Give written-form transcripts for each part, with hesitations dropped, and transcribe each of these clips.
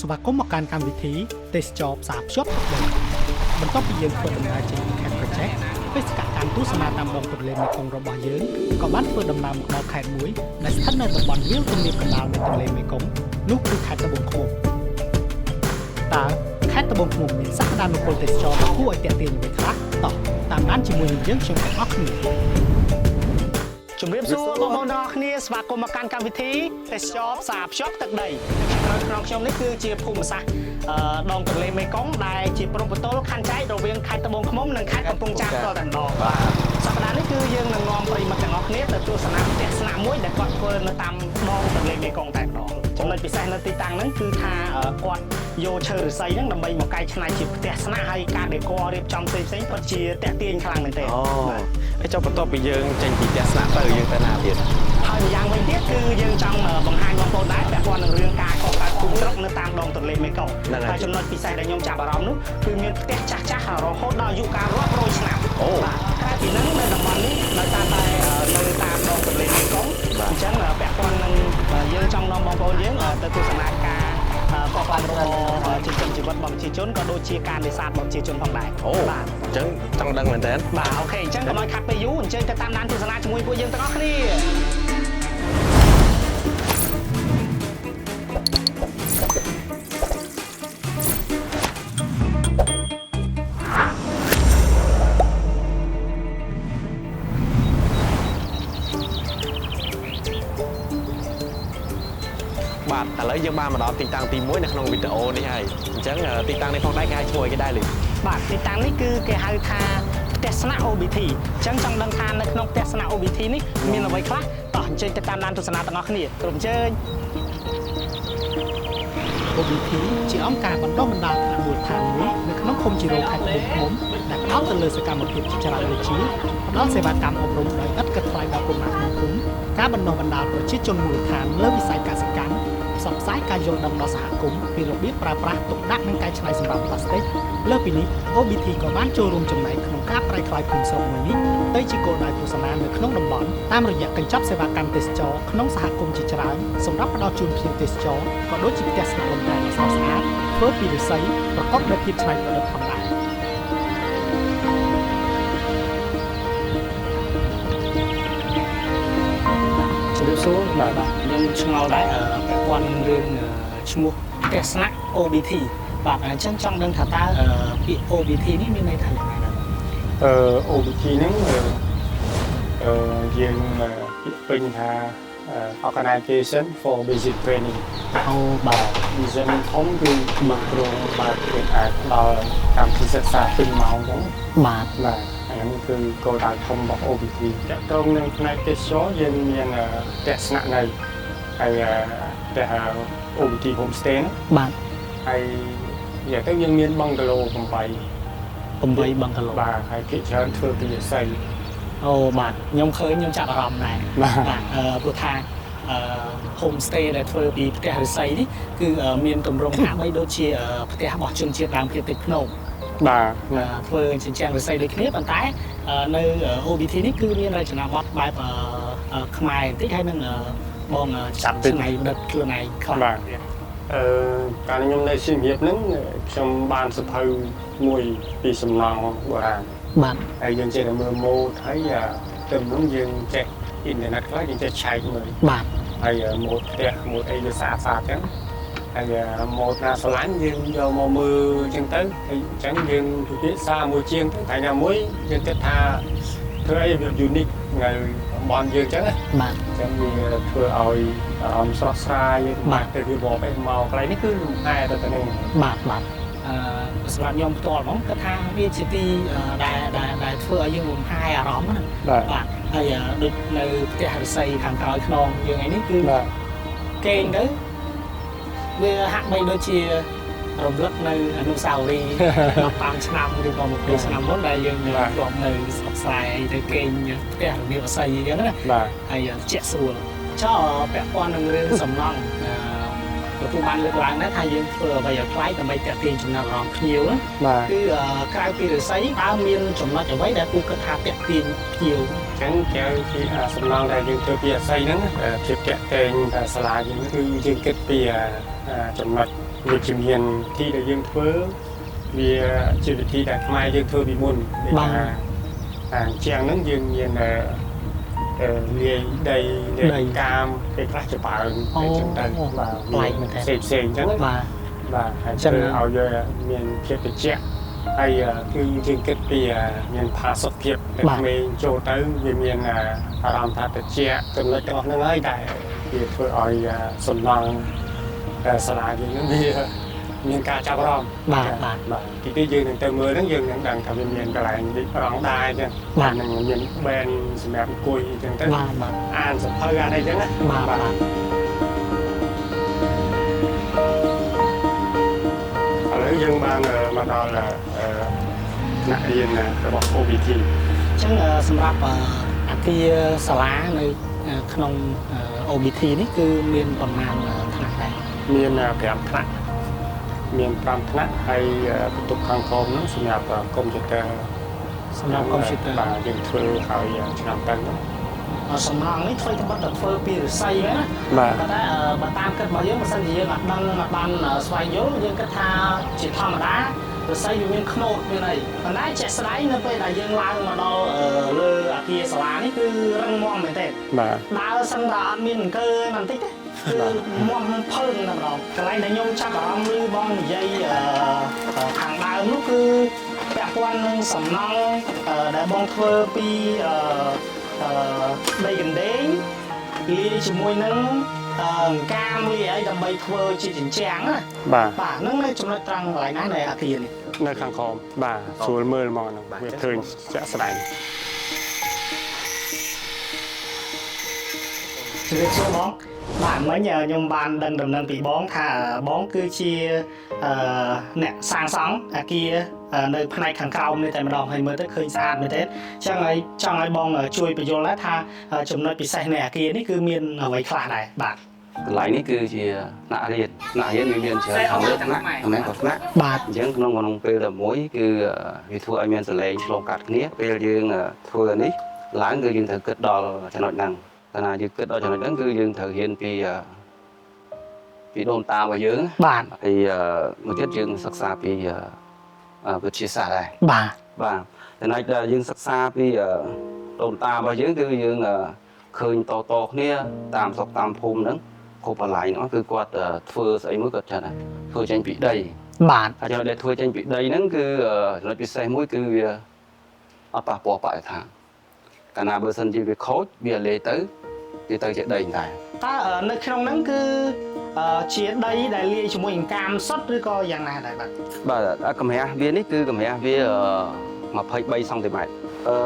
ស្វាគមន៍មកកាន់កម្មវិធីទេសចរផ្សារភ្ជាប់ទឹកដីបន្ទាប់ពីយើងធ្វើដំណើរចេញពីខេត្តក្រចេះបេសកកម្មទស្សនាតាមដងទន្លេមេគង្គរបស់យើងក៏បានធ្វើដំណើរមកដល់ខេត្តមួយដែលស្ថិតនៅតំបន់វាលទំនាបកណ្ដាលនៃទន្លេមេគង្គនោះគឺខេត្តត្បូងឃ្មុំតើខេត្តត្បូងឃ្មុំមានសក្តានុពលទេសចរដ៏គួរឲ្យទាក់ទាញអ្វីខ្លះតោះតាមដានជាមួយនឹងយើងខ្ញុំទាំងអស់គ្នាជំរាបសួរបងប្អូនទាំងអស់គ្នាស្វាគមន៍មកកាន់កម្មវិធីទេសចរផ្សារភ្ជាប់ទឹកដីក្រោយខ្នងខ្ញុំនេះគឺជាភូមិសាស្ត្រដងទន្លេមេគង្គដែលជាព្រំប្រទល់ខណ្ឌចែករវាងខេត្តត្បូងឃ្មុំនិងខេត្តកំពង់ចាមផ្ទាល់តែម្ដងបាទសប្តាហ៍នេះគឺយើងនឹងនាំប្រិយមិត្តទាំងអស់គ្នាទៅទស្សនាផ្ទះស្នាក់មួយដែលគាត់ធ្វើនៅតាមដងទន្លេមេគង្គតែម្ដងចំណុចពិសេសនៅទីតាំងហ្នឹងគឺថាគាត់យកឈើឫស្សីហ្នឹងដើម្បីមកកែច្នៃជាផ្ទះស្នាក់ហើយការ decor រៀបចំផ្សេងៗពិតជាទាក់ទាញខ្លាំងមែនទែន អូ បាទ ហើយចុះបន្ទាប់ពីយើងចេញពីផ្ទះស្នាក់ទៅយើងទៅណាទៀត ហើយម្យ៉ាងវិញទៀតគឺយើងចង់បង្ហាញបងប្អូនដែរពាក់ព័ន្ធនឹងរឿងការកកើតភូមិស្រុកនៅតាមដងទន្លេមេគង្គហើយចំណុចពិសេសដែលខ្ញុំចាប់អារម្មណ៍នោះគឺមានផ្ទះចាស់ចាស់រហូតដល់អាយុកាលរាប់រយឆ្នាំបាទក្រៅពីហ្នឹងនៅតំបន់នេះដោយសារតែនៅតាមដងទន្លេមេគង្គអញ្ចឹងពាក់ព័ន្ធនឹងយើងចង់នាំបងប្អូនយើងទៅទស្សនាការកកើតរបរចិញ្ចឹមជីវិតរបស់ប្រជាជនក៏ដូចជាការនេសាទរបស់ប្រជាជនផងដែរ អូ បាទ អញ្ចឹងចង់ដឹងមែនតើ បាទ OK អញ្ចឹងកុំឲ្យខាត់ពេលយូរអញ្ជើញទៅតាមដានទស្សនាជាមួយពួកយើងទាំងអស់គ្នា បាទឥឡូវយើងបានមកដល់ទីតាំងទី1នៅក្នុងវីដេអូនេះហើយអញ្ចឹងទីតាំងនេះផងដែរគេហៅឈ្មោះអីគេដែរលី បាទទីតាំងនេះគឺគេហៅថាផ្ទះស្នាក់ OBT អញ្ចឹងចង់ដឹងថានៅក្នុងផ្ទះស្នាក់ OBT នេះមានអ្វីខ្លះតោះអញ្ជើញទៅតាមដានទស្សនាទាំងអស់គ្នាគ្រប់អញ្ជើញ OBT ជាអង្គការបណ្ដុះបណ្ដាលថ្នាក់មូលដ្ឋានមួយនៅក្នុងឃុំជីរោខេត្តត្បូងឃ្មុំដែលផ្ដោតទៅលើសកម្មភាពជាច្រើនដូចជាផ្ដល់សេវាកម្មអប់រំដោយឥតគិតថ្លៃដល់កុមារក្នុងឃុំការបណ្ដុះបណ្ដាលប្រជាជនមូលដ្ឋានលើវិស័យកសិកម្មផ្សព្វផ្សាយការយល់ដឹងដល់សហគមន៍ពីរបៀបប្រើប្រាស់ទុកដាក់និងកែច្នៃសម្រាប់ប្លាស្ទិកលើសពីនេះ OBT ក៏បានចូលរួមចំណែកក្នុងការប្រែក្លាយភូមិស្រុកមួយនេះទៅជាគោលដៅទស្សនានៅក្នុងតំបន់តាមរយៈកញ្ចប់សេវាកម្មទេសចរក្នុងសហគមន៍ជាច្រើនសម្រាប់ផ្ដល់ជូនភ្ញៀវទេសចរក៏ដូចជាផ្ទះស្នាក់លំហែដ៏ស្រស់ស្អាតធ្វើពីឫស្សីប្រកបដោយភាពច្នៃប្រឌិតផងដែរ ជំរាបសួរបាទបាទខ្ញុំឆ្ងល់ដែរពាក់ព័ន្ធនឹងរឿងឈ្មោះផ្ទះស្នាក់ OBT បាទអញ្ចឹងចង់ដឹងថាតើពាក្យ OBT នេះមានន័យថាយ៉ាងណាដែរ OBT ហ្នឹងអឺយើងពាក្យពេញថា Organization for Basic Training អូបាទ vision ធំគឺមកគ្រោងបើកគេអាចដល់កម្មវិធីសិក្សាពេញម៉ោងអញ្ចឹង បាទ បាទអាហ្នឹងគឺគោលដៅធំរបស់ OBT តាក់ទងនឹងផ្នែកទេសចរយើងមានផ្ទះស្នាក់នៅហើយផ្ទះ OBT Homestay ហ្នឹង បាទ ហើយនិយាយទៅយើងមានបឹងកាឡូ8 8បឹងកាឡូ បាទហើយភាគច្រើនធ្វើពីឫស្សី អូបាទខ្ញុំឃើញខ្ញុំចាប់អារម្មណ៍ដែរ បាទ បាទព្រោះថាhome stay ដែលធ្វើពីផ្ទះឫស្សីនេះគឺមានទម្រង់ហាក់បីដូចជាផ្ទះរបស់ជនជាតិដើមភាគតិចភ្នំ បាទ ធ្វើជញ្ជាំងឫស្សីដូចគ្នាប៉ុន្តែនៅ OBT នេះគឺមានរចនាបថបែបខ្មែរបន្តិចហើយនឹងបង ចាប់តិច ច្នៃប្រឌិតខ្លួនឯងខ្លះ បាទកាលខ្ញុំនៅសៀមរាបហ្នឹងខ្ញុំបានសៀវភៅមួយពីសំណង់បុរាណ បាទ ហើយយើងចេះតែមើលម៉ូដហើយទៅនោះយើងចេះអ៊ីនធឺណិតខ្លះយើងចេះឆែកមើល បាទ ហើយម៉ូដផ្ទះម៉ូដអីវាស្អាតស្អាតចឹងហើយម៉ូដណាស្រឡាញ់យើងយកមកមើលចឹងទៅហើយអញ្ចឹងយើងពិភាក្សាមួយជាងទៅតែណាមួយយើងគិតថាធ្វើអីវា unique នៅតំបន់យើងចឹងណា បាទ អញ្ចឹងវាធ្វើឲ្យអារម្មណ៍ស្រស់ស្រាយ បាទ ទៅវាបបឯងមកកន្លែងនេះគឺលំហែទៅទៅនឹង បាទបាទសម្រាប់ខ្ញុំផ្ទាល់ហ្មងគាត់ថាវាជាទីដែលធ្វើឲ្យយើងលំហែអារម្មណ៍ណា បាទ បាទហើយដូចនៅផ្ទះឫស្សីខាងក្រោយខ្នងយើងឯនេះគឺ បាទ គេងទៅវាហាក់បីដូចជារំលឹកនៅអនុស្សាវរីយ៍ 15ឆ្នាំឬក៏20ឆ្នាំមុនដែលយើងធ្លាប់នៅស្រុកស្រែអីទៅគេងផ្ទះរបៀបឫស្សីអញ្ចឹងណា បាទ ហើយជាក់ស្រួលចុះពាក់ព័ន្ធនឹងរឿងសំណង់លោកគ្រូបានលើកឡើងដែរថាយើងធ្វើអ្វីឲ្យប្លែកដើម្បីទាក់ទាញចំណាប់អារម្មណ៍ភ្ញៀវណា បាទ គឺក្រៅពីឫស្សីតើមានចំណុចអ្វីដែលពូគិតថាទាក់ទាញភ្ញៀវ ចឹងគេពីសំណង់ដែលយើងធ្វើពីអស័យហ្នឹងភាពតាក់ទងសាលាយើងគឺយើងគិតពីចំណុចវិជ្ជមានទីដែលយើងធ្វើវាជាវិធីដែលខ្មែរយើងធ្វើពីមុនដូចថាអាជាងហ្នឹងយើងមានលាយដីលាយកាមពេលខ្លះច្បើងអីចឹងទៅបាទ ប្លែកមែនទេ ផ្សេងផ្សេងចឹង បាទ បាទហើយធ្វើឲ្យយើងមានភាពត្រជាក់ហើយគឺយើងគិតពីមានផាសុកភាពតែក្មេងចូលទៅវាមានអារម្មណ៍ថាត្រជាក់ចំណុចទាំងអស់ហ្នឹងហើយដែលវាធ្វើឲ្យសំណង់សាលាយើងហ្នឹងវាមានការចាប់អារម្មណ៍ បាទបាទ បាទទីនេះយើងនឹងទៅមើលហ្នឹងយើងនឹងដឹងថាវាមានកន្លែងរៀបរងដែរចឹងនឹងមានបែនសម្រាប់អង្គុយចឹងទៅ បាទបាទ អានសភៅអានអីចឹងណា បាទបាទ ឥឡូវយើងបានមកដល់ថ្នាក់រៀនរបស់ OBT អញ្ចឹងសម្រាប់អគារសាលានៅក្នុង OBT នេះគឺមានប្រមាណថ្នាក់ដែរ មាន5ថ្នាក់មាន5ថ្នាក់ហើយបន្ទប់ខាងក្រោមហ្នឹងសម្រាប់កុំព្យូទ័រ សម្រាប់កុំព្យូទ័រ បាទយើងធ្វើឲ្យឆ្នាំទៅហ្នឹង សំណង់នេះធ្វើត្បិតតែធ្វើពីឫស្សីមែនណា បាទ ប៉ុន្តែបើតាមគិតរបស់យើងបើសិនជាយើងអត់ដឹងអត់បានស្វែងយល់យើងគិតថាជាធម្មតាឫស្សីវាមានខ្នោតមានអីប៉ុន្តែជាក់ស្ដែងនៅពេលដែលយើងឡើងមកដល់លើអគារសាលានេះគឺរឹងមាំមែនទេ បាទ ដើរសឹងតែអត់មានអង្គើបន្តិចទេគឺមាំភើងតែម្ដងកន្លែងដែលខ្ញុំចាប់អារម្មណ៍ឬបងនិយាយខាងដើមនោះគឺពាក់ព័ន្ធនឹងសំណង់ដែលបងធ្វើពីដីកណ្ដេងលាយជាមួយនឹងអង្កាមលាយអីដើម្បីធ្វើជាជញ្ជាំងណា បាទ បាទហ្នឹងនៅចំណុចត្រង់កន្លែងណានៃអគារនេះ នៅខាងក្រោមបាទស្រួលមើលមកហ្នឹងវាឃើញជាក់ស្ដែង ជំរាបសួរបងបាទមិញខ្ញុំបានដឹងដំណឹងពីបងថាបងគឺជាអ្នកសាងសង់អគារនៅផ្នែកខាងក្រោមនេះតែម្ដងហើយមើលទៅឃើញស្អាតមែនទេអញ្ចឹងហើយចង់ឲ្យបងជួយបញ្យល់ដែរថាចំណុចពិសេសនៃអគារនេះគឺមានអ្វីខ្លះដែរបាទ កន្លែងនេះគឺជាថ្នាក់រៀនថ្នាក់រៀនវាមានច្រើនខាងលើថ្នាក់ខាងនេះក៏ថ្នាក់ បាទ អញ្ចឹងក្នុងក្នុងពេលតែមួយគឺវាធ្វើឲ្យមានសលេងឆ្លងកាត់គ្នាពេលយើងធ្វើនេះឡើងគឺយើងត្រូវគិតដល់ចំណុចហ្នឹងកាលណាយើងគិតដល់ចំណុចហ្នឹងគឺយើងត្រូវរៀនពីពីដូនតារបស់យើង បាទ ហើយមួយទៀតយើងសិក្សាពីវិទ្យាសាស្ត្រដែរ បាទ បាទចំណែកដែលយើងសិក្សាពីដូនតារបស់យើងគឺយើងឃើញតតគ្នាតាមស្រុកតាមភូមិហ្នឹងគ្រប់កន្លែងហ្នឹងគឺគាត់ធ្វើស្អីមួយគាត់ចឹងដែរធ្វើចេញពីដី បាទ ហើយចំណុចដែលធ្វើចេញពីដីហ្នឹងគឺចំណុចពិសេសមួយគឺវាអត់ប៉ះពាល់បរិស្ថានកាលណាបើសិនជាវាខូចវាលេទៅវាទៅជាដីដែរ តើនៅក្នុងហ្នឹងគឺជាដីដែលលាយជាមួយអង្កាមសុទ្ធឬក៏យ៉ាងណាដែរបាទ បាទកម្រាស់វានេះគឺកម្រាស់វា23សង់ទីម៉ែត្រអឺ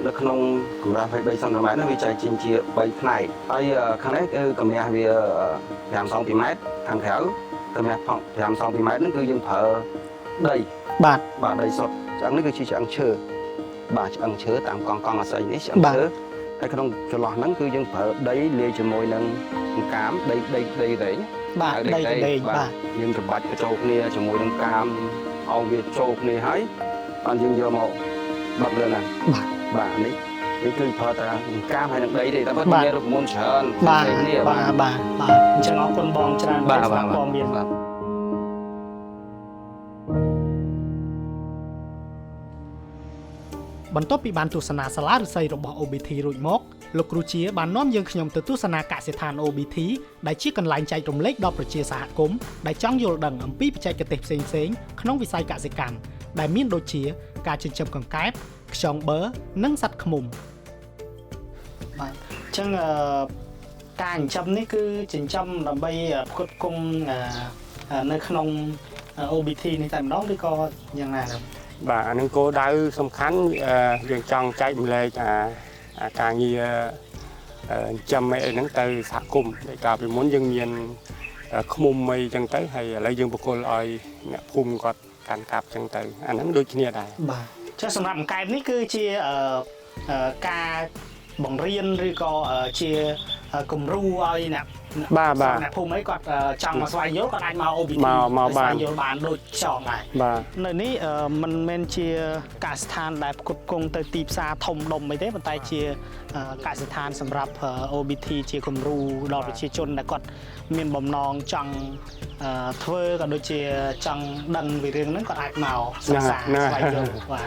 នៅក្នុងកម្រាស់23សង់ទីម៉ែត្រហ្នឹងវាចែកចេញជា3ផ្នែកហើយខាងនេះគឺកម្រាស់វា5សង់ទីម៉ែត្រខាងក្រៅកម្រាស់5សង់ទីម៉ែត្រហ្នឹងគឺយើងប្រើដី បាទ បាទដីសុទ្ធឆ្អឹងនេះគឺជាឆ្អឹងឈើបាទឆ្អឹងឈើតាមកង់កង់អាស័យនេះឆ្អឹង បាទ ឈើហើយក្នុងចន្លោះហ្នឹងគឺយើងប្រើដីលាយជាមួយនឹងអង្កាមដីដីដីរែង បាទដីកណ្ដេងបាទ យើងច្របាច់បញ្ចូលគ្នាជាមួយនឹងកាមឲ្យវាចូលគ្នាហើយបានយើងយកមកបិទលើហ្នឹង បាទ បាទនេះនេះគឺប្រើតែកាមហើយនឹងដីទេតែពិត បាទ មានរូបមន្តច្រើន បាទ ផ្សេងគ្នា បាទបាទបាទអញ្ចឹងអរគុណបងច្រើន បាទ សម្រាប់ បាទ ព័ត៌មាន បាទ បន្ទាប់ពីបានទស្សនាសាលាឫស្សីរបស់ OBT រួចមកលោកគ្រូជាបាននាំយើងខ្ញុំទៅទស្សនាកសិដ្ឋាន OBT ដែលជាកន្លែងចែករំលែកដល់ប្រជាសហគមន៍ដែលចង់យល់ដឹងអំពីបច្ចេកទេសផ្សេងៗក្នុងវិស័យកសិកម្មដែលមានដូចជាការចិញ្ចឹមកង្កែបខ្យងប័រនិងសត្វឃ្មុំបាទអញ្ចឹងអឺការចិញ្ចឹមនេះគឺចិញ្ចឹមដើម្បីផ្គត់ផ្គង់នៅក្នុង OBT នេះតែម្ដងឬក៏យ៉ាងណាដែរ បាទអានឹងគោលដៅសំខាន់យើងចង់ចែកម្លែកអាអាការងារចិញ្ចឹមអីហ្នឹងទៅសហគមន៍ដែលកាលពីមុនយើងមានឃ្មុំអីចឹងទៅហើយឥឡូវយើងបកគលឲ្យអ្នកភូមិគាត់កាន់កាប់ចឹងទៅអាហ្នឹងដូចគ្នាដែរ បាទចុះសម្រាប់អង្កែបនេះគឺជាការបង្រៀនឬក៏ជាគំរូឲ្យអ្នក បាទបាទ អ្នកភូមិអីគាត់ចង់មកស្វែងយល់គាត់អាចមក OBT មកមកបាន ស្វែងយល់បានដូចខ្យងដែរ បាទ នៅនេះមិនមែនជាកសិដ្ឋានដែលផ្គត់ផ្គង់ទៅទីផ្សារធំដុំអីទេប៉ុន្តែជាកសិដ្ឋានសម្រាប់OBT ជាគំរូដល់ប្រជាជនដែលគាត់មានបំណងចង់ធ្វើក៏ដូចជាចង់ដឹងពីរឿងហ្នឹងគាត់អាចមកសិក្សា ហ្នឹងហើយ ស្វែងយល់បាទ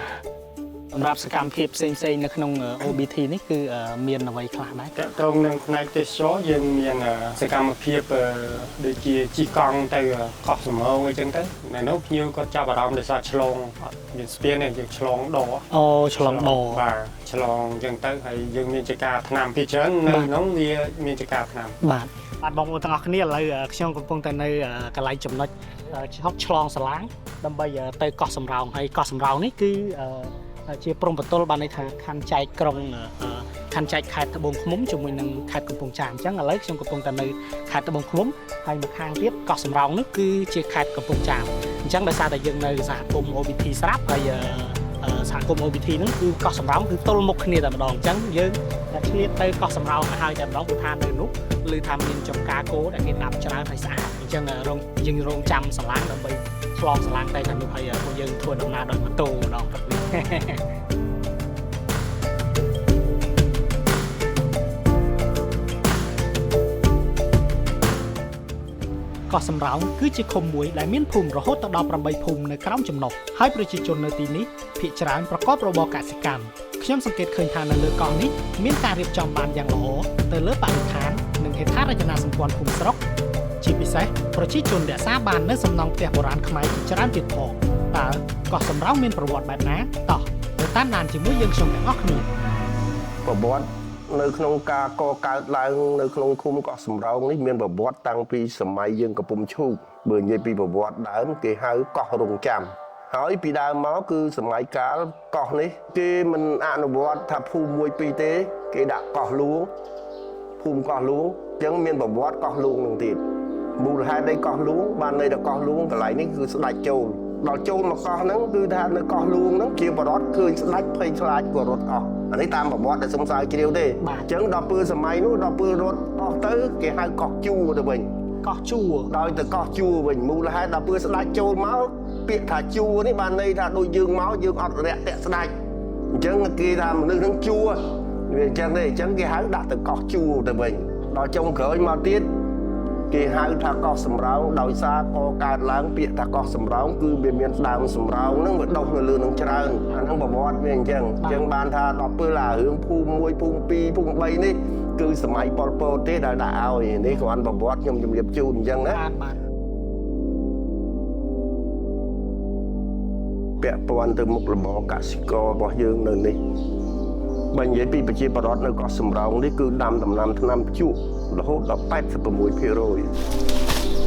សម្រាប់សកម្មភាពផ្សេងៗនៅក្នុងOBT នេះគឺមានអ្វីខ្លះដែរ តកតងនឹងផ្នែកទេសចរយើងមានសកម្មភាពដូចជាជិះកង់ទៅកោះសំរោងអីចឹងទៅនៅនោះភ្ញៀវគាត់ចាប់អារម្មណ៍ដោយសារឆ្លងអត់មានស្ពានទេយើងឆ្លងដ អូឆ្លងដ បាទឆ្លងអញ្ចឹងទៅហើយយើងមានចការថ្នាំពីច្រើននៅក្នុងវាមានចការថ្នាំ បាទបាទបងប្អូនទាំងអស់គ្នាឥឡូវខ្ញុំកំពុងតែនៅកន្លែងចំណុចឈប់ឆ្លងសាឡាងដើម្បីទៅកោះសំរោងហើយកោះសំរោងនេះគឺជាព្រំប្រទល់បានន័យថាខណ្ឌចែកក្រុងខណ្ឌចែកខេត្តត្បូងឃ្មុំជាមួយនឹងខេត្តកំពង់ចាមអញ្ចឹងឥឡូវខ្ញុំកំពុងតែនៅខេត្តត្បូងឃ្មុំហើយម្ខាងទៀតកោះសំរោងនេះគឺជាខេត្តកំពង់ចាមអញ្ចឹងដោយសារតែយើងនៅសហគមន៍ OBT ស្រាប់ហើយសហគមន៍ OBT ហ្នឹងគឺកោះសំរោងគឺទល់មុខគ្នាតែម្ដងអញ្ចឹងយើងតែឆ្លៀតទៅកោះសំរោងឲ្យហើយតែម្ដងព្រោះថានៅនោះឮថាមានចំការគោដែលគេដាំច្រើនហើយស្អាតអញ្ចឹងរងយើងរងចាំសាឡាងដើម្បីឆ្លងសាឡាងទៅខាងនោះហើយពួកយើងធ្វើដំណើរដោយម៉ូតូម្ដងព្រឹកនេះ កោះសំរោងគឺជាឃុំមួយដែលមានភូមិរហូតដល់8ភូមិនៅក្រោមចំណុះហើយប្រជាជននៅទីនេះភាគច្រើនប្រកបរបរកសិកម្មខ្ញុំសង្កេតឃើញថានៅលើកោះនេះមានការរៀបចំបានយ៉ាងល្អទៅលើបរិស្ថាននិងហេដ្ឋារចនាសម្ព័ន្ធភូមិស្រុកជាពិសេសប្រជាជនរក្សាបាននូវសំណង់ផ្ទះបុរាណខ្មែរជាច្រើនទៀតផងតើកោះសំរោងមានប្រវត្តិបែបណាតោះទៅតាមដានជាមួយយើងខ្ញុំទាំងអស់គ្នា ប្រវត្តិនៅក្នុងការកកើតឡើងនៅក្នុងឃុំកោះសំរោងនេះមានប្រវត្តិតាំងពីសម័យយើងកំពុងឈូកបើនិយាយពីប្រវត្តិដើមគេហៅកោះរងចាំហើយពីដើមមកគឺសម័យកាលកោះនេះគេមិនអនុវត្តថាភូមិមួយពីរទេគេដាក់កោះលួងភូមិកោះលួងអញ្ចឹងមានប្រវត្តិកោះលួងនឹងទៀតមូលហេតុនៃកោះលួងបានន័យថាកោះលួងកន្លែងនេះគឺស្ដេចចូលដល់ចូលមកកោះហ្នឹងគឺថានៅកោះលួងហ្នឹងជាបរតឃើញស្ដេចភ័យខ្លាចក៏រត់អស់អានេះតាមប្រវត្តិដែលសុំសើជ្រាវទេ បាទ អញ្ចឹងដល់ពេលសម័យនោះដល់ពេលរត់អស់ទៅគេហៅកោះជួរទៅវិញ កោះជួរ ដោយទៅកោះជួរវិញមូលហេតុដល់ពេលស្ដេចចូលមកពាក្យថាជួរនេះបានន័យថាដូចយើងមកយើងអត់រាក់ទាក់ស្ដេចអញ្ចឹងគេថាមនុស្សហ្នឹងជួរវាអញ្ចឹងទេអញ្ចឹងគេហៅដាក់ទៅកោះជួរទៅវិញដល់ចុងក្រោយមកទៀតគេហៅថាកោះសំរោងដោយសារកកើតឡើងពាក្យថាកោះសំរោងគឺវាមានដើមសំរោងហ្នឹងវាដុះនៅលើនឹងច្រើនអាហ្នឹងប្រវត្តិវាអញ្ចឹងអញ្ចឹងបានថាដល់ពេលអារឿងភូមិ1ភូមិ2ភូមិ3នេះគឺសម័យប៉ុលពតទេដែលដាក់ឲ្យនេះគ្រាន់ប្រវត្តិខ្ញុំជម្រាបជូនអញ្ចឹងណា បាទបាទ ពាក់ព័ន្ធទៅមុខរបរកសិកររបស់យើងនៅនេះបើនិយាយពីប្រជាប្រដ្ឋនៅកោះសំរោងនេះគឺដាំដំណាំថ្នាំជក់រហូតដល់86%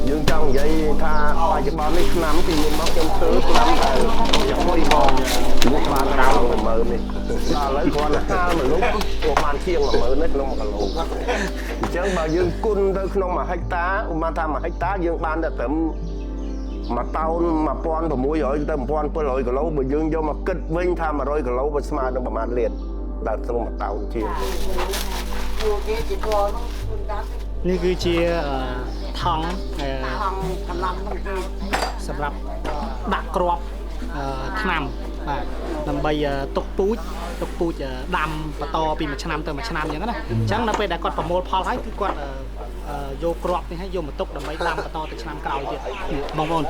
យើងចង់និយាយថាបច្ចុប្បន្ននេះថ្នាំពីមុនមកខ្ញុំធ្វើថ្នាំតែយ៉ាងមួយផងលក់បានដល់10000នេះដល់ឥឡូវគ្រាន់តែហាលមួយលុបក៏បានជាង10000នេះក្នុង1គីឡូអញ្ចឹងបើយើងគុណទៅក្នុង1ហិកតាឧបមាថា1ហិកតាយើងបានតែត្រឹម មួយតោន1600ទៅ1700គីឡូបើយើងយកមកគិតវិញថា100គីឡូវាស្មើនឹងប្រមាណលានដល់ក្នុងមួយតោនជាង នេះគឺជាថង់សម្រាប់ដាក់គ្រាប់ថ្នាំបាទដើម្បីទុកពូជទុកពូជដាំបន្តពីមួយឆ្នាំទៅមួយឆ្នាំអញ្ចឹងណាអញ្ចឹងនៅពេលដែលគាត់ប្រមូលផលហើយគឺគាត់យកគ្រាប់នេះឲ្យយកមកទុកដើម្បីដាំបន្តទៅឆ្នាំក្រោយទៀតនេះបងប្អូន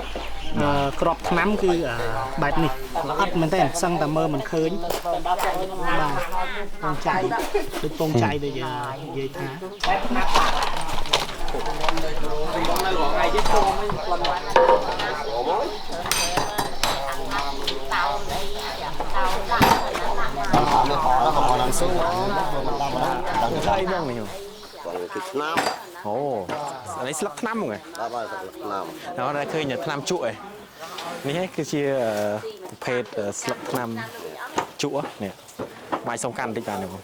គ្រាប់ថ្នាំគឺបែបនេះល្អិតមែនទែនសឹងតែមើលមិនឃើញបាទពងចៃដូចពងចៃដូចនិយាយថា ស្អីបងនេះ គឺថ្នាំ អូអានេះស្លឹកថ្នាំហ្មងហ៎ បាទបាទថ្នាំ ដល់តែឃើញថ្នាំជក់ឯងនេះឯងគឺជាប្រភេទស្លឹកថ្នាំជក់នេះបាយសុំកាន់បន្តិចបានទេបង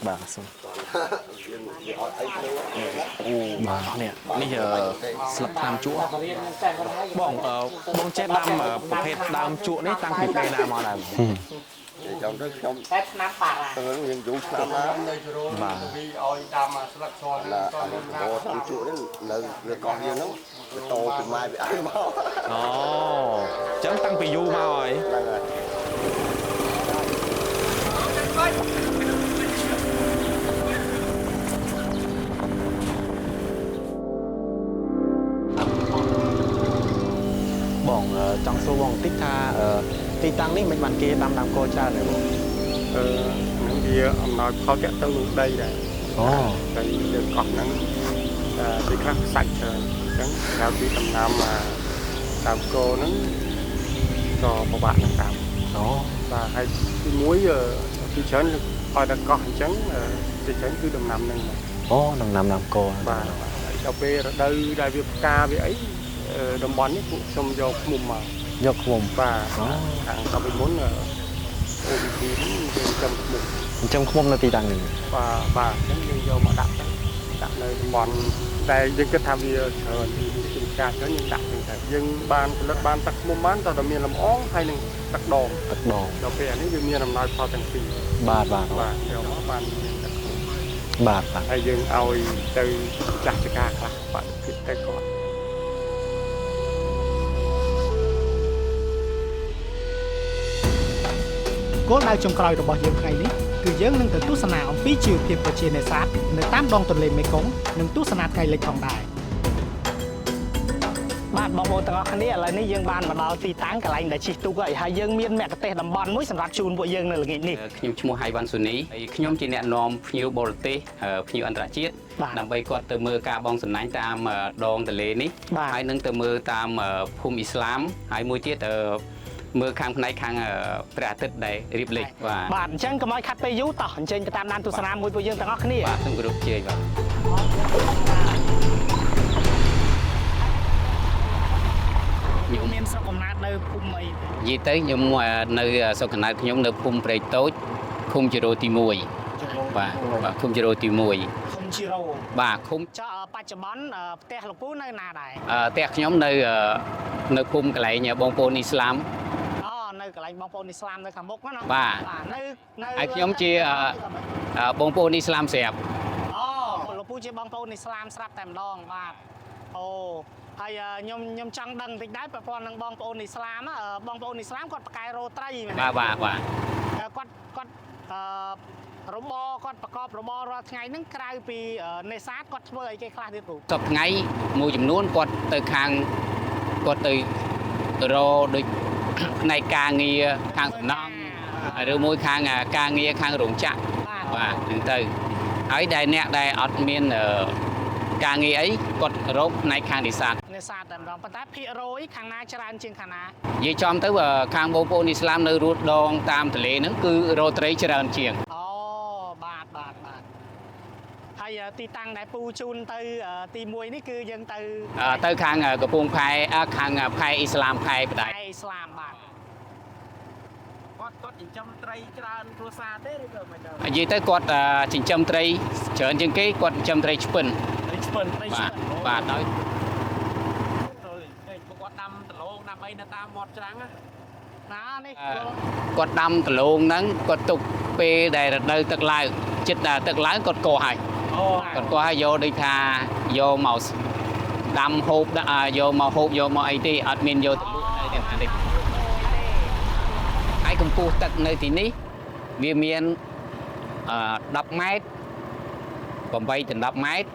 បាទសុំបាទនេះនេះស្លឹកថ្នាំជក់បងបងចេះដាំប្រភេទដើមជក់នេះតាំងពីពេលណាមកដែរបង ចាំទៅខ្ញុំ តែឆ្នាំបារា ទៅយើងយូរឆ្នាំណា នៅជ្រុលវាឲ្យដាំអាស្លឹកស ណាអានេះបតាមជក់នេះនៅលើកោះយើងហ្នឹងវាតពីម៉ែពីឪមក អូអញ្ចឹងតាំងពីយូរមកហើយ ហ្នឹងហើយ បងចង់សួរបងបន្តិចថាទីតាំងនេះមិនបានគេដាំដើមកច្រើនទេបង អឺហ្នឹងវាអំណោយផលតាក់ទៅនឹងដីដែរ អូ ដីលើកោះហ្នឹងអឺទីខ្លះខ្សាច់ច្រើនអញ្ចឹងក្រៅពីដំណាំអាដើមកហ្នឹងក៏ពិបាកនឹងដាំ អូ បាទហើយទីមួយពីច្រើនឲ្យតែកោះអញ្ចឹងពីច្រើនគឺដំណាំហ្នឹងមក អូដំណាំដើមក បាទហើយដល់ពេលរដូវដែលវាផ្កាវាអីតំបន់នេះពួកខ្ញុំយកឃ្មុំមក យកឃ្មុំ បាទ អូ ខាងកាលពីមុន OBP ហ្នឹងយើងចំឃ្មុំ អញ្ចឹងឃ្មុំនៅទីតាំងនេះ បាទបាទអញ្ចឹងយើងយកមកដាក់ទៅដាក់នៅតំបន់តែយើងគិតថាវាច្រើនពីជាផ្កាច្រើនយើងដាក់ហ្នឹងទៅយើងបានផលិតបានទឹកឃ្មុំបានតើតែមានលំអងហើយនឹងទឹកដង ទឹកដង ដល់ពេលអានេះវាមានអំណោយផលទាំងពីរ បាទបាទ បាទយកមកបានមានទឹកឃ្មុំ បាទបាទ ហើយយើងឲ្យទៅចាស់ចកាខ្លះបាក់ភិទៅគាត់ គោលដៅចុងក្រោយរបស់យើងថ្ងៃនេះគឺយើងនឹងទៅទស្សនាអំពីជីវភាពប្រជានេសាទនៅតាមដងទន្លេមេគង្គនិងទស្សនាថ្ងៃលិចផងដែរបាទបងប្អូនទាំងអស់គ្នាឥឡូវនេះយើងបានមកដល់ទីតាំងកន្លែងដែលជិះទូកហើយហើយយើងមានមគ្គុទ្ទេសក៍តំបន់មួយសម្រាប់ជូនពួកយើងនៅល្ងាចនេះ ខ្ញុំឈ្មោះហៃវ៉ាន់ស៊ូនីហើយខ្ញុំជាអ្នកនាំភ្ញៀវបរទេសភ្ញៀវអន្តរជាតិ បាទ ដើម្បីគាត់ទៅមើលការបង់សំណាញ់តាមដងទន្លេនេះ បាទ ហើយនឹងទៅមើលតាមភូមិអ៊ីស្លាមហើយមួយទៀតមើលខាងផ្នែកខាងព្រះអាទិត្យដែលរៀបលិចបាទ បាទអញ្ចឹងកុំឲ្យខាត់ពេលយូរតោះអញ្ជើញទៅតាមដានទស្សនាមួយពួកយើងទាំងអស់គ្នា បាទសូមគោរពជើញបាទខ្ញុំ មានស្រុកកំណើតនៅភូមិអី និយាយទៅខ្ញុំនៅស្រុកកំណើតខ្ញុំនៅភូមិព្រែកតូចឃុំជីរោទី1បាទបាទឃុំជីរោទី1 ឃុំជីរោ បាទឃុំ ចុះបច្ចុប្បន្នផ្ទះលោកពូនៅណាដែរ ផ្ទះខ្ញុំនៅនៅភូមិកន្លែងបងប្អូនអ៊ីស្លាម អូនៅកន្លែងបងប្អូនអ៊ីស្លាមនៅខាងមុខហ្នឹងណា បាទ នៅនៅ ហើយខ្ញុំជាបងប្អូនអ៊ីស្លាមស្រាប់ អូលោកពូជាបងប្អូនអ៊ីស្លាមស្រាប់តែម្ដងបាទអូហើយខ្ញុំចង់ដឹងបន្តិចដែរប្រព័ន្ធនឹងបងប្អូនអ៊ីស្លាមបងប្អូនអ៊ីស្លាមគាត់ប្រកែរោត្រីមែនទេ បាទបាទបាទ គាត់គាត់អឺរបរគាត់ប្រកបរបររាល់ថ្ងៃហ្នឹងក្រៅពីនេសាទគាត់ធ្វើអីគេខ្លះទៀតពូ សប្តាហ៍ថ្ងៃមួយចំនួនគាត់ទៅខាងគាត់ទៅរដូចផ្នែកការងារខាងសំណង់ឬមួយខាងការងារខាងរោងចក្រ បាទ បាទហ្នឹងទៅហើយដែលអ្នកដែលអត់មានការងារអីគាត់រកផ្នែកខាងនេសាទ នេសាទតែម្ដងប៉ុន្តែភាគរយខាងណាច្រើនជាងខាងណា និយាយចំទៅខាងបងប្អូនអ៊ីស្លាមនៅរួតដងតាមទន្លេហ្នឹងគឺរកត្រីច្រើនជាង អូបាទបាទបាទហើយទីតាំងដែលពូជូនទៅទី1នេះគឺយើងទៅ ទៅខាងកំពង់ផែខាងផែអ៊ីស្លាមផែបដៃ ផែអ៊ីស្លាមបាទ គាត់គាត់ចិញ្ចឹមត្រីច្រើនគ្រួសារទេឬក៏មិនដែរ និយាយទៅគាត់ចិញ្ចឹមត្រីច្រើនជាងគេគាត់ចិញ្ចឹមត្រីឆ្ពិន ត្រីឆ្ពិនត្រី បាទបាទដោយ ពួកគាត់ដាំដលងដាំអីនៅតាមមាត់ច្រាំងណា ណានេះ គាត់ដាំដលងហ្នឹងគាត់ទុកពេលដែលរដូវទឹកឡើងចិត្តដល់ទឹកឡើងគាត់កោហើយ អូ គាត់កោហើយយកដូចថាយកមកដាំហូបយកមកហូបយកមកអីទេអត់មានយកទៅលក់នៅទីនេះហើយកម្ពស់ទឹកនៅទីនេះវាមាន10ម៉ែត្រ8ដល់10ម៉ែត្រ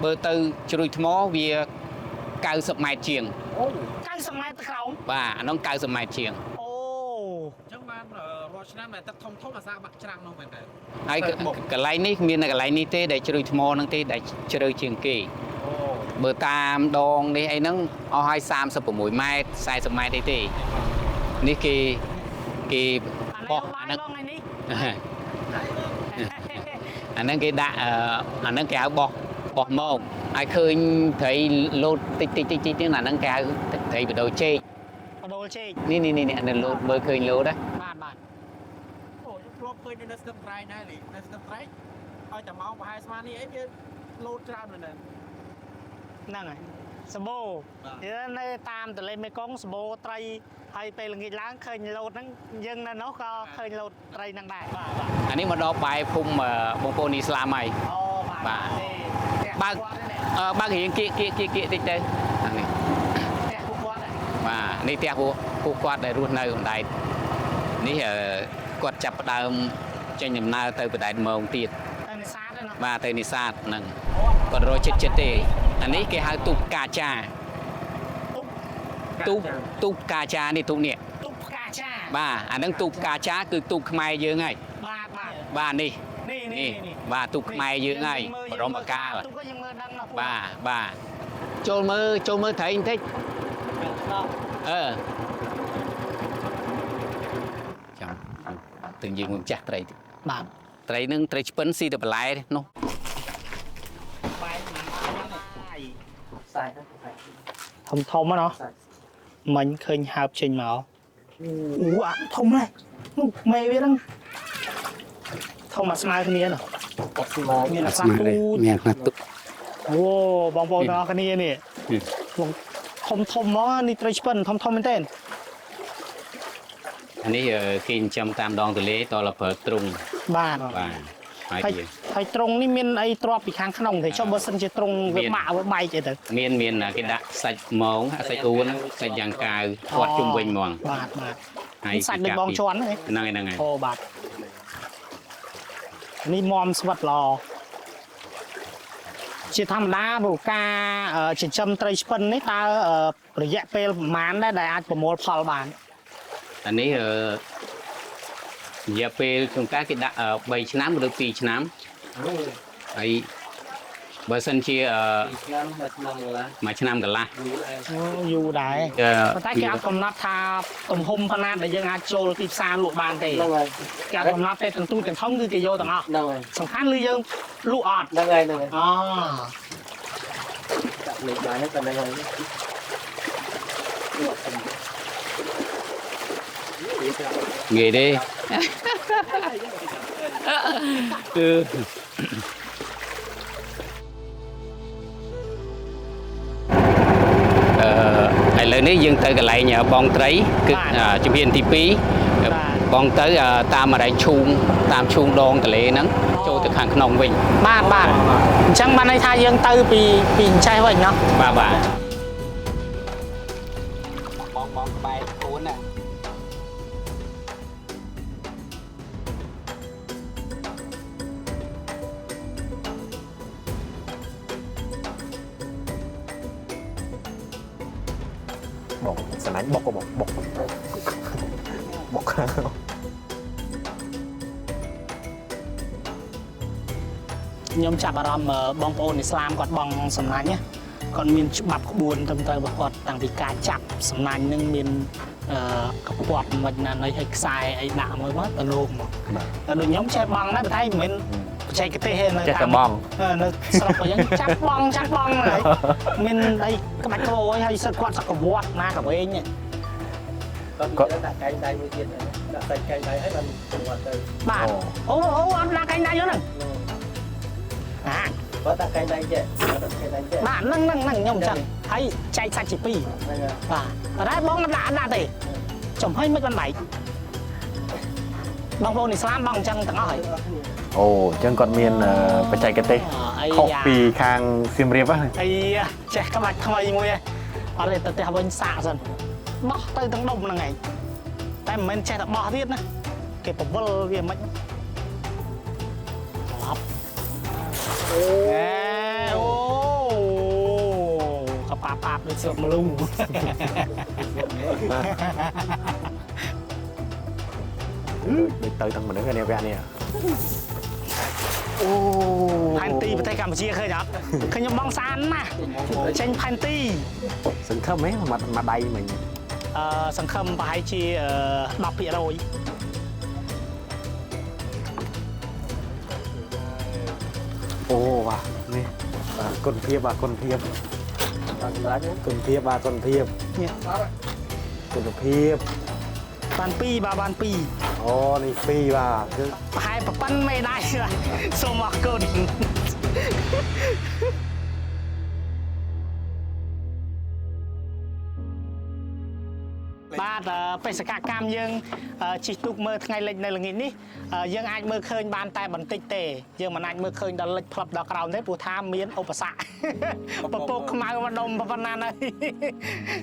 បើទៅជ្រុយថ្មវា90ម៉ែត្រជាង 90ម៉ែត្រទៅក្រោម បាទអានោះ90ម៉ែត្រជាង អូ អញ្ចឹងបានរាល់ឆ្នាំដែលទឹកធំធំអាសាបាក់ច្រាំងនោះមែនទេ ហើយកន្លែងនេះមានតែកន្លែងនេះទេដែលជ្រុយថ្មហ្នឹងទេដែលជ្រៅជាងគេ អូ បើតាមដងនេះអីហ្នឹងអស់ហើយ36ម៉ែត្រ40ម៉ែត្រអីទេនេះគេគេបោះអា អា ហ្នឹង ហ្នឹងថ្ងៃនេះ អាហ្នឹងគេដាក់អាហ្នឹងគេហៅបោះបោះមកហើយឃើញត្រីលោតតិចតិចតិចតិចហ្នឹងអាហ្នឹងគេហៅត្រីបដូលចេក បដូលចេក នេះនេះនេះអានេះលោតមើលឃើញលោតណា បាទបាទ អូខ្ញុំធ្លាប់ឃើញនៅស្ទឹងត្រែងដែរលីនៅស្ទឹងត្រែងឲ្យតែម៉ោងប្រហែលស្មាននេះអីវាលោតច្រើនមែនទេ ហ្នឹងហើយ សម្បូរយើងនៅតាមទន្លេមេគង្គសម្បូរត្រីហើយពេលល្ងាចឡើងឃើញលោតហ្នឹងយើងនៅនោះក៏ឃើញលោតត្រីហ្នឹងដែរបាទបាទ អានេះមកដល់បែរភូមិបងប្អូនអ៊ីស្លាមហើយ អូបាទ បាទ នេះ បើក បើករៀងគៀកគៀកគៀកគៀកតិចទៅអានេះ ផ្ទះពួកគាត់ហ្នឹង បាទនេះផ្ទះពួកគាត់ដែលរស់នៅអណ្ដែតនេះគាត់ចាប់ផ្ដើមចេញដំណើរទៅបណ្ដែតមងទៀត ទៅនេសាទហ្នឹង បាទទៅនេសាទហ្នឹងគាត់រកចិត្តចិត្តទេអានេះគេហៅទូកកាចាទូកទូកកាចានេះទូកនេះ ទូកផ្កាចា បាទអាហ្នឹងទូកកាចាគឺទូកខ្មែរយើងហើយ បាទបាទ បាទនេះ នេះ នេះ នេះ បាទទូកខ្មែរយើងហើយបរមកាល ទូកក៏យើងមើលដឹងណាស់ បាទបាទចូលមើលចូលមើលត្រីបន្តិចអឺចាំទៅយើងមួយម្ចាស់ត្រីតិច បាទ ត្រីនឹងត្រីឆ្ពិនស៊ីតែបន្លែនោះ បែកហ្នឹងធំធំហ្នឹងណោះមិញឃើញហើបចេញមកអូអាធំណាស់នោះមេវាហ្នឹងធំមកស្មើគ្នាណោះមានអាខ្លះទូច មានខ្លះទុក អូបងប្អូនទាំងអស់គ្នានេះបងធំធំហ្មងនេះត្រីឆ្ពិនធំធំមែនទែន អានេះគេចិញ្ចឹមតាមដងទន្លេតលប្រើទ្រុង បាទ បាទហើយ ហើយហើយត្រង់នេះមានអីទ្របពីខាងក្នុងទេចុះបើសិនជាត្រង់វាបាក់វាបែកអីទៅ មានមានគេដាក់សាច់មងសាច់អួនសាច់យ៉ាងកាវធាត់ជុំវិញហ្មង បាទបាទ ហើយ សាច់ដូចបងជន់ហ្នឹង ហ្នឹងហើយហ្នឹងហើយ អូបាទនេះមមស្វិតល្អជាធម្មតាព្រោះការចិញ្ចឹមត្រីឆ្ពិននេះតើរយៈពេលប្រហែលដែរដែលអាចប្រមូលផលបាន អានេះរយៈពេលជួនកាលគេដាក់3ឆ្នាំឬ2ឆ្នាំហើយបើសិនជា ឆ្នាំមួយឆ្នាំកន្លះ មួយឆ្នាំកន្លះ យូរដែរប៉ុន្តែគេអត់កំណត់ថាទំហំຂະຫນាតដែលយើងអាចចូលទីផ្សារលក់បានទេ ហ្នឹងហើយ គេអត់កំណត់ទេទាំងទូទាំងធំគឺគេយកទាំងអស់ ហ្នឹងហើយ សំខាន់គឺយើងលក់អត់ ហ្នឹងហើយហ្នឹងហើយ អូ ដាក់លេខបានហ្នឹងតែហ្នឹងហើយ ងាយទេគឺឥឡូវនេះយើងទៅកន្លែងបងត្រីគឺជំហានទី2បងទៅតាមអរែងឈូងតាមឈូងដងទន្លេហ្នឹងចូលទៅខាងក្នុងវិញ បាទបាទអញ្ចឹងបានន័យថាយើងទៅពីពីអញ្ចេះវិញណោះ បាទបាទបងបងក្បែរខ្លួនណា បងស្រឡាញ់បុកបងបុកបុក ខ្ញុំចាប់អារម្មណ៍បងប្អូនអ៊ីស្លាមគាត់បងសំណាញ់ណាគាត់មានច្បាប់ក្បួនត្រឹមត្រូវរបស់គាត់តាំងពីការចាប់សំណាញ់នឹងមាន កពាត់មិនណាណីឲ្យខ្សែអីដាក់មួយមកទៅលោកមកតែដូចខ្ញុំចេះបងដែរតែមិនមែនបច្ចេកទេសទេនៅ ចេះតែបង នៅស្រុកអញ្ចឹងចាប់បងចាប់បងហើយមានអីក្បាច់ក្បោហើយសិតគាត់សកវត្តណាកវែង គាត់ដាក់កែងដៃមួយទៀតដាក់សាច់កែងដៃហើយបានគាត់ទៅ បាទអូអូអត់ដាក់កែងដៃហ្នឹងអា គាត់ដាក់កែងដៃចេះដាក់កែងដៃចេះ បាទហ្នឹងហ្នឹងហ្នឹងខ្ញុំអញ្ចឹងហើយចែកសាច់ជាពីរបាទតែបងអត់ដាក់អត់ដាក់ទេចំហុយមិនបានបែកបងប្អូនអ៊ីស្លាមបងអញ្ចឹងទាំងអស់ហើយ អូអញ្ចឹងគាត់មានបច្ចេកទេសខុសពីខាងសៀមរាបហ្នឹង អីចេះក្បាច់ថ្មីមួយអត់ទេទៅផ្ទះវិញសាកសិនបោះទៅទាំងដុំហ្នឹងឯងតែមិនមែនចេះតែបោះទៀតណាគេពវល់វាមិនត្រឡប់អូអូកប៉ាប៉ាបដូចស្រុកម្លូ ដូចទៅទាំងមនុស្សនេះវគ្គនេះអូ ផែនទីប្រទេសកម្ពុជាឃើញអត់ឃើញខ្ញុំបងស្អាតណាស់ចេញផែនទី សង្ឃឹមហ៎មួយដៃមិញ សង្ឃឹមប្រហែលជា 10% អូបាទនេះបាទគុណភាពបាទគុណភាពបាទគុណភាពបាទគុណភាព នេះ គុណភាព បាន2បាទបាន2 អូនេះ2បាទគឺ ប្រហែលប្រប៉ុណ្ណមេដៃសូមអរគុណ បាទអឺបេសកកម្មយើងអឺជិះទូកមើលថ្ងៃលិចនៅល្ងាចនេះអឺយើងអាចមើលឃើញបានតែបន្តិចទេយើងមិនអាចមើលឃើញដល់លិចផ្លឹបដល់ក្រោមទេព្រោះថាមានឧបសគ្គ ពពកខ្មៅមកដុំប៉ុណ្ណាហើយ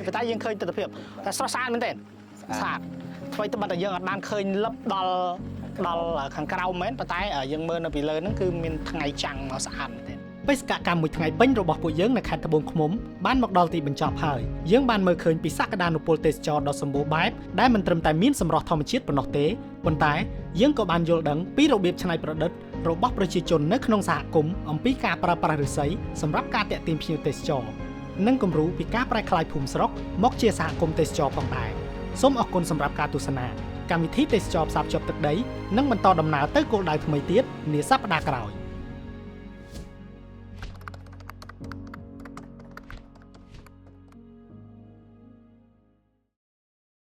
ប៉ុន្តែយើងឃើញទស្សនភាពតែស្រស់ស្អាតមែនទេស្អាតអ្វីត្បិតតែយើងអត់បានឃើញលឹបដល់ដល់ខាងក្រោមមែនប៉ុន្តែយើងមើលនៅពីលើហ្នឹងគឺមានថ្ងៃចាំងមកស្អាតមែនទេបេសកកម្មមួយថ្ងៃពេញរបស់ពួកយើងនៅខេត្តត្បូងឃ្មុំបានមកដល់ទីបញ្ចប់ហើយយើងបានមើលឃើញពីសក្តានុពលទេសចរដ៏សម្បូរបែបដែលមិនត្រឹមតែមានសម្រស់ធម្មជាតិប៉ុណ្ណោះទេប៉ុន្តែយើងក៏បានយល់ដឹងពីរបៀបច្នៃប្រឌិតរបស់ប្រជាជននៅក្នុងសហគមន៍អំពីការប្រើប្រាស់ឫស្សីសម្រាប់ការទាក់ទាញភ្ញៀវទេសចរនិងគំរូពីការប្រែក្លាយភូមិស្រុកមកជាសហគមន៍ទេសចរផងដែរសូមអរគុណសម្រាប់ការទស្សនាកម្មវិធីទេសចរផ្សារភ្ជាប់ទឹកដីនឹងបន្តដំណើរទៅគោលដៅថ្មីទៀតនាសប្តាហ៍ក្រោយ។